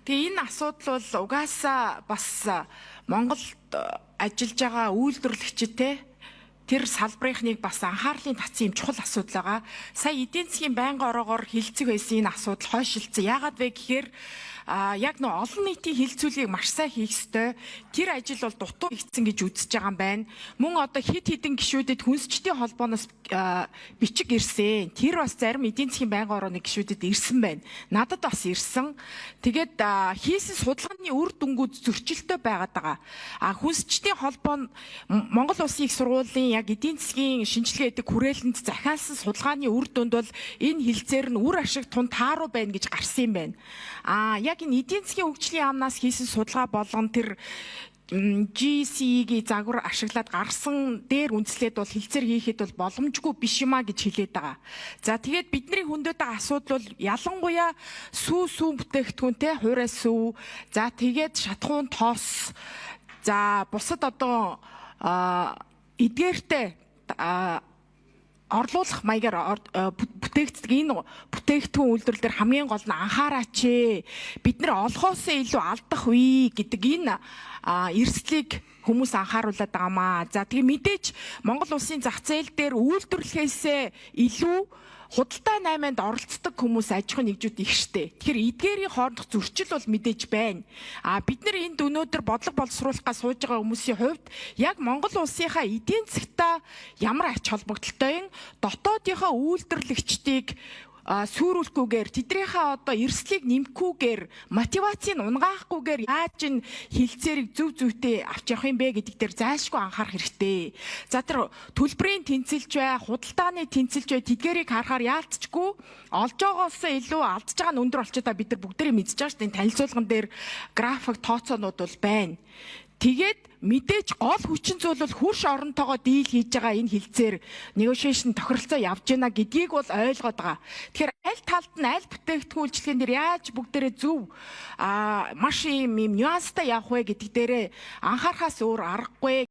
Тэгээ энэ асуудал бол угаасаа бас Монголд ажиллаж байгаа үйлдвэрлэгчтэй тэр салбарынхныг бас анхаарлын татсан юм чухал асуудал байгаа. Сая эдийн засгийн байнгын ороогоор хилцэх байсан энэ асуудал хойшилдсан. Яагаад вэ гэхээр яг нөө олон нийтийн хилцүүлгийг маш сайн хийх ёстой. Тэр ажил бол дутуу хийгдсэн гэж үзэж байгаа юм байна. Мөн одоо хэд хэдэн гишүүдэд хүнсчдийн холбооноос бичиг ирсэн. Тэр бас зарим эдийн засгийн байнгын орооны гишүүдэд ирсэн байна. Надад бас ирсэн. Тэгээд хийсэн судалгааны үр дүнгууд зөрчилтэй байгаад байгаа. А хүнсчдийн холбоо нь Монгол Улсын их сургуулийн яг эдийн засгийн шинжилгээ гэдэг хүрээлэнд захиалсан судалгааны үр дүнд бол энэ хилцээр нь үр ашиг тун тааруу байна гэж гарсан юм байна. А яг энэ эдийн засгийн хөгжлийн яамнаас хийсэн судалгаа болгон тэр GCE-гийн загвар ашиглаад гарсан дээр үндэслээд бол хилцээр хийхэд бол боломжгүй биш юмаа гэж хэлээд байгаа. За, тэгээд бидний хөндөд байгаа асуудал бол ялангуяа сүү, сүүн бүтээгдэхүүнтэй хуурай сүү. За, тэгээд шатахуун тоос. За, бусад одоо эдгээртэй орлуулах маягаар бүтээгддэг энэ бүтээгдэхүүн үйлдвэрлэл дээр хамгийн гол нь анхаараач ээ. Бид нар олохоос илүү алдах үе гэдэг энэ эрсдлийг хүмүүс анхааруулад байгаа маа. За, тэгээ мэдээж Монгол улсын зах зээл дээр үйлдвэрлэхээсээ илүү худалдаа наймаанд оролцдог хүмүүс, аж ахуйн нэгжүүд их штэ. Тэгэхээр эдгээрийн хоорондох зөрчил бол мэдээж байна. А бид нар энд өнөөдөр бодлого боловсруулах га сууж байгаа хүмүүсийн хувьд яг Монгол улсынхаа эдийн засгтаа ямар ач холбогдолтой юм, дотоодынхоо үйлдвэрлэгчдийг сүйрүүлэхгүйгээр, тэднийхээ одоо эрсдлийг нэмэхгүйгээр, мотивацийг унгаахгүйгээр яаж энэ хилцээрийг зөв зөвтэй авч явах юм бэ гэдэг дээр зайлшгүй анхаарах хэрэгтэй. За, тэр төлбөрийн тэнцэлж бай, худалдааны тэнцэлж бай, тэдгэрийг харахаар яалтчгүй олж байгоос илүү алдж байгаа нь өндөр болчиход бид нар бүгдээрээ мэдж байгаа шүү дээ. Энэ танилцуулган дээр график, тооцоонууд бол байна. Тэгээд мэдээж гол хүчин зүйл бол хөрш оронтойгоо deal хийж байгаа энэ хилцээр negotiation, тохиролцоо явж байна гэдгийг бол ойлгоод байгаа. Тэгэхээр аль талд нь аль бүтээгдэхүүн үйлчилгээнд дээр яаж бүгдээрээ зөв маш юм нюанстай явах вэ гэдэг дээрээ анхаарахаас өөр аргагүй.